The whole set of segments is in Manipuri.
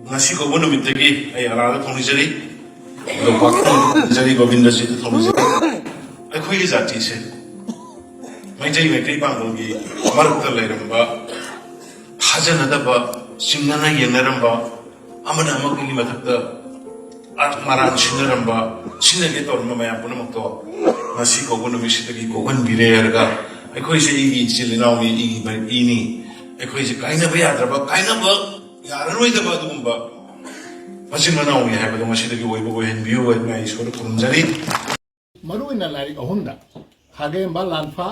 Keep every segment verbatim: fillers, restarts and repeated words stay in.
ꯉꯁꯤ ꯀꯧꯕ ꯅꯨꯃꯤꯠꯇꯒꯤ ꯑꯩ ꯑꯔꯥꯗ ꯊꯧꯅꯤꯖꯔꯤ, ꯂꯣꯛꯄꯥꯛꯇ ꯊꯧꯅꯤꯖꯔꯤ, ꯒꯣꯕꯤꯟꯗꯖꯤꯗ ꯊꯧꯅꯤꯖꯔꯤ꯫ ꯑꯩꯈꯣꯏꯒꯤ ꯖꯥꯇꯤꯁꯦ ꯃꯩꯇꯩ, ꯃꯩꯇꯩ ꯄꯥꯡꯒꯜꯒꯤ ꯃꯔꯛꯇ ꯂꯩꯔꯝꯕ ꯊꯥꯖꯅꯗꯕ, ꯆꯤꯡꯅꯅ ꯌꯦꯡꯅꯔꯝꯕ, ꯑꯃꯅ ꯑꯃꯒꯤ ꯃꯊꯛꯇ ꯑꯔꯥꯛ ꯃꯔꯥꯟ ꯁꯤꯟꯅꯔꯝꯕ, ꯁꯤꯟꯅꯒꯦ ꯇꯧꯔꯝꯕ ꯃꯌꯥꯝ ꯄꯨꯝꯅꯃꯛꯇꯣ ꯉꯁꯤ ꯀꯧꯕ ꯅꯨꯃꯤꯠꯁꯤꯗꯒꯤ ꯀꯣꯛꯍꯟꯕꯤꯔꯦ ꯍꯥꯏꯔꯒ, ꯑꯩꯈꯣꯏꯁꯦ ꯏꯒꯤ ꯏꯆꯤꯜ ꯏꯅꯥꯎꯅꯤ, ꯏꯒꯤ ꯏꯅꯤ, ꯑꯩꯈꯣꯏꯁꯦ ꯀꯥꯏꯅꯕ ꯌꯥꯗ꯭ꯔꯕ, ꯀꯥꯏꯅꯕ ꯌꯥꯔꯔꯣꯏꯗꯕ ꯑꯗꯨꯒꯨꯝꯕ ꯃꯆꯤꯟ ꯃꯅꯥꯎꯅꯤ ꯍꯥꯏꯕꯗꯣ ꯉꯁꯤꯗꯒꯤ ꯑꯣꯏꯕ ꯑꯣꯏꯍꯟꯕꯤꯌꯨ ꯍꯥꯏꯗꯨꯅ ꯑꯩ ꯏꯁꯣꯔꯗ ꯈꯨꯔꯨꯝꯖꯔꯤ꯫ ꯃꯔꯨꯑꯣꯏꯅ ꯂꯥꯏꯔꯤꯛ ꯑꯍꯨꯝꯗ, ꯈꯥꯒꯦꯝꯕ, ꯂꯥꯟꯐꯥ,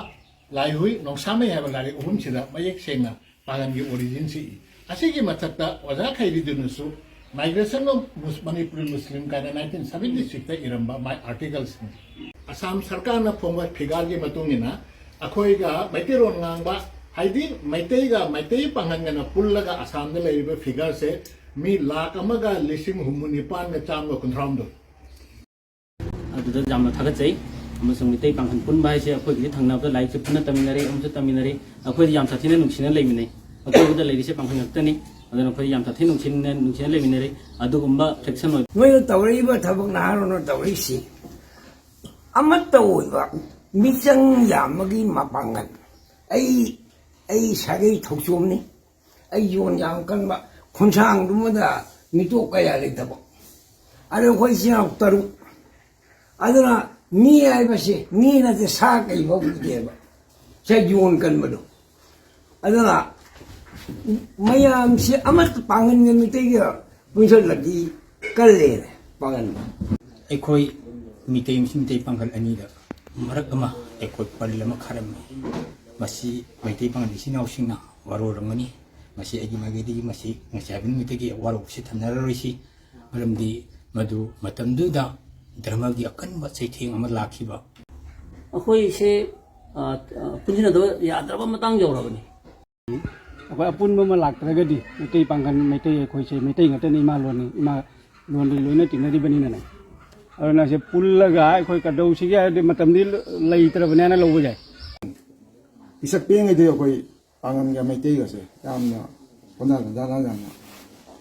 ꯂꯥꯏꯍꯨꯏ, ꯅꯣꯡꯁꯥꯃꯩ ꯍꯥꯏꯕ ꯂꯥꯏꯔꯤꯛ ꯑꯍꯨꯝꯁꯤꯗ ꯃꯌꯦꯛ ꯁꯦꯡꯅ ꯄꯥꯡꯒꯟꯒꯤ ꯑꯣꯔꯤꯖꯤꯟꯁꯤ ꯏ꯫ ꯑꯁꯤꯒꯤ ꯃꯊꯛꯇ ꯑꯣꯖꯥ ꯈꯩꯔꯤꯗꯨꯅꯁꯨ Migration of Mus-, Manipuri Muslim ꯀꯥꯏꯅ ꯅꯥꯏꯟꯇꯤꯟ ꯁꯚꯦꯟꯇꯤ ꯁꯤꯛꯁꯇ ꯏꯔꯝꯕ ꯃꯥꯏ ꯑꯥꯔꯇꯤꯀꯜꯁꯤꯡ꯫ ꯑꯁꯥꯝ ꯁꯔꯀꯥꯔꯅ ꯐꯣꯡꯕ ꯐꯤꯒꯥꯔꯒꯤ ꯃꯇꯨꯡ ꯏꯟꯅ ꯑꯩꯈꯣꯏꯒ ꯃꯩꯇꯩꯔꯣꯟ ꯉꯥꯡꯕ, ꯍꯥꯏꯗꯤ ꯃꯩꯇꯩꯒ ꯃꯩꯇꯩ ꯄꯥꯡꯒꯟꯒꯅ ꯄꯨꯜꯂꯒ ꯑꯁꯥꯝꯗ ꯂꯩꯔꯤꯕ ꯐꯤꯒꯔꯁꯦ ꯃꯤ ꯂꯥꯈ ꯑꯃꯒ ꯂꯤꯁꯤꯡ ꯍꯨꯝꯐꯨ ꯅꯤꯄꯥꯟꯒ ꯆꯥꯝꯃꯒ ꯀꯨꯟꯊ꯭ꯔꯥꯍꯨꯝꯗꯣꯏ꯫ ꯑꯗꯨꯗ ꯌꯥꯝꯅ ꯊꯥꯒꯠꯆꯩ꯫ ꯑꯃꯁꯨꯡ ꯃꯩꯇꯩ ꯄꯥꯡꯒꯟ ꯄꯨꯟꯕ ꯍꯥꯏꯁꯦ ꯑꯩꯈꯣꯏꯒꯤꯗꯤ ꯊꯪꯅꯕꯗ ꯂꯥꯏꯔꯤꯛꯁꯨ ꯄꯨꯟꯅ ꯇꯝꯃꯤꯟꯅꯔꯦ, ꯑꯃꯁꯨ ꯇꯝꯃꯤꯟꯅꯔꯦ꯫ ꯑꯩꯈꯣꯏꯗꯤ ꯌꯥꯝ ꯁꯥꯊꯤꯅ ꯅꯨꯡꯁꯤꯅ ꯂꯩꯃꯤꯟꯅꯩ꯫ ꯑꯀꯣꯏꯕꯗ ꯂꯩꯔꯤꯁꯦ ꯄꯥꯡꯒꯟ ꯉꯥꯛꯇꯅꯤ꯫ ꯑꯗꯨꯅ ꯑꯩꯈꯣꯏ ꯌꯥꯝ ꯁꯥꯊꯤꯅ ꯅꯨꯡꯁꯤꯅ, ꯅꯨꯡꯁꯤꯅ ꯂꯩꯃꯤꯟꯅꯔꯦ꯫ ꯑꯗꯨꯒꯨꯝꯕ ꯐꯦꯛꯁꯟ ꯑꯣꯏꯕ ꯅꯣꯏꯅ ꯇꯧꯔꯛꯏꯕ ꯊꯕꯛ, ꯅꯍꯥꯔꯣꯜꯅ ꯇꯧꯔꯛꯏꯁꯤ ꯑꯃꯠꯇ ꯑꯣꯏꯕ ꯃꯤꯆꯪ ꯌꯥꯝꯕꯒꯤ ꯃꯄꯥꯡꯒꯜ꯫ ꯑꯩ, ꯑꯩ ꯁꯥꯒꯩ ꯊꯧꯆꯣꯝꯅꯤ꯫ ꯑꯩ ꯌꯣꯟ ꯌꯥꯝ ꯀꯟꯕ ꯈꯣꯟꯁꯥꯡꯗꯨꯃꯗ ꯃꯤꯇꯣꯞ ꯀꯌꯥ ꯂꯩꯇꯕ꯫ ꯑꯗꯣ ꯑꯩꯈꯣꯏ ꯏꯆꯤꯟ ꯏꯅꯥꯎ ꯇꯔꯨꯛ꯫ ꯑꯗꯨꯅ ꯃꯤ ꯍꯥꯏꯕꯁꯤ ꯃꯤ ꯅꯠꯇꯦ, ꯁꯥ ꯀꯩ ꯐꯥꯎ ꯎꯗꯦꯕ꯫ ꯁꯦ ꯌꯣꯟ ꯀꯟꯕꯗꯣ꯫ ꯑꯗꯨꯅ ꯃꯌꯥꯝꯁꯤ ꯑꯃꯠꯇ ꯄꯥꯡꯒꯟꯒ ꯃꯩꯇꯩꯒ ꯄꯨꯟꯁꯤꯜꯂꯗꯤ ꯀꯜꯂꯦꯅ ꯄꯥꯡꯒꯟ꯫ ꯑꯩꯈꯣꯏ ꯃꯤꯇꯩ ꯑꯃꯁꯨꯡ ꯃꯤꯇꯩ ꯄꯥꯡꯒꯜ ꯑꯅꯤꯗ ꯃꯔꯛ ꯑꯃ ꯑꯩꯈꯣꯏ ꯄꯜ ꯑꯃ ꯈꯥꯔꯝꯃꯤ꯫ ꯃꯁꯤ ꯃꯩꯇꯩ ꯄꯥꯡꯒꯜ ꯏꯆꯤꯟ ꯏꯅꯥꯎꯁꯤꯡꯅ ꯋꯥꯔꯧꯔꯝꯒꯅꯤ꯫ ꯃꯁꯤ ꯑꯩꯒꯤ ꯃꯥꯏꯀꯩꯗꯒꯤ ꯃꯁꯤ ꯉꯁꯤ ꯍꯥꯏꯕ ꯅꯨꯃꯤꯠꯇꯒꯤ ꯋꯥꯔꯧꯕꯁꯤ ꯊꯝꯅꯔꯔꯣꯏꯁꯤ꯫ ꯃꯔꯝꯗꯤ ꯃꯗꯨ ꯃꯇꯝꯗꯨꯗ ꯙꯔꯃꯒꯤ ꯑꯀꯟꯕ ꯆꯩꯊꯦꯡ ꯑꯃ ꯂꯥꯛꯈꯤꯕ꯫ ꯑꯩꯈꯣꯏꯁꯦ, ꯑ, ꯑ, ꯄꯨꯟꯁꯤꯟꯅꯗꯕ ꯌꯥꯗ꯭ꯔꯕ ꯃꯇꯥꯡ ꯌꯧꯔꯕꯅꯤ꯫ ꯑꯩꯈꯣꯏ ꯑꯄꯨꯟꯕ ꯑꯃ ꯂꯥꯛꯇ꯭ꯔꯒꯗꯤ ꯃꯩꯇꯩ ꯄꯥꯡꯒꯜ, ꯃꯩꯇꯩ ꯑꯩꯈꯣꯏꯁꯦ ꯃꯩꯇꯩ ꯉꯥꯛꯇꯅꯤ, ꯏꯃꯥ ꯂꯣꯟꯅꯤ, ꯏꯃꯥ ꯂꯣꯟꯗꯤ ꯂꯣꯏꯅ ꯇꯤꯟꯅꯔꯤꯕꯅꯤꯅꯅꯦ꯫ ꯑꯗꯨꯅ ꯁꯦ ꯄꯨꯜꯂꯒ ꯑꯩꯈꯣꯏ ꯀꯩꯗꯧꯁꯤꯒꯦ ꯍꯥꯏꯔꯗꯤ ꯃꯇꯝꯗꯤ ꯂꯩꯇ꯭ꯔꯕꯅꯦꯅ ꯂꯧꯕ ꯌꯥꯏ꯫ ꯄꯤꯁꯛ ꯄꯤꯛꯏꯉꯩꯗꯒꯤ ꯑꯩꯈꯣꯏ ꯄꯥꯡꯒꯟꯒ ꯃꯩꯇꯩꯒꯁꯦ ꯌꯥꯝꯅ ꯍꯣꯠꯅ ꯀꯟꯗꯥꯅ ꯌꯥꯝꯅ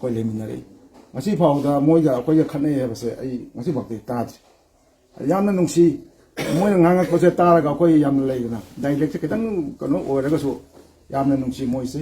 ꯑꯩꯈꯣꯏ ꯂꯩꯃꯤꯟꯅꯔꯛꯏ꯫ ꯉꯁꯤ ꯐꯥꯎꯗ ꯃꯣꯏꯒ ꯑꯩꯈꯣꯏꯒ ꯈꯠꯅꯩ ꯍꯥꯏꯕꯁꯦ ꯑꯩ ꯉꯁꯤ ꯐꯥꯎꯗꯤ ꯇꯥꯗ꯭ꯔꯤ꯫ ꯌꯥꯝꯅ ꯅꯨꯡꯁꯤ꯫ ꯃꯣꯏꯅ ꯉꯥꯡꯉꯛꯄꯁꯦ ꯇꯥꯔꯒ ꯑꯩꯈꯣꯏ ꯌꯥꯝꯅ ꯂꯩꯗꯅ dialect ꯁꯦ ꯈꯤꯇꯪ ꯀꯩꯅꯣ ꯑꯣꯏꯔꯒꯁꯨ ꯌꯥꯝꯅ ꯅꯨꯡꯁꯤ ꯃꯣꯏꯁꯦ꯫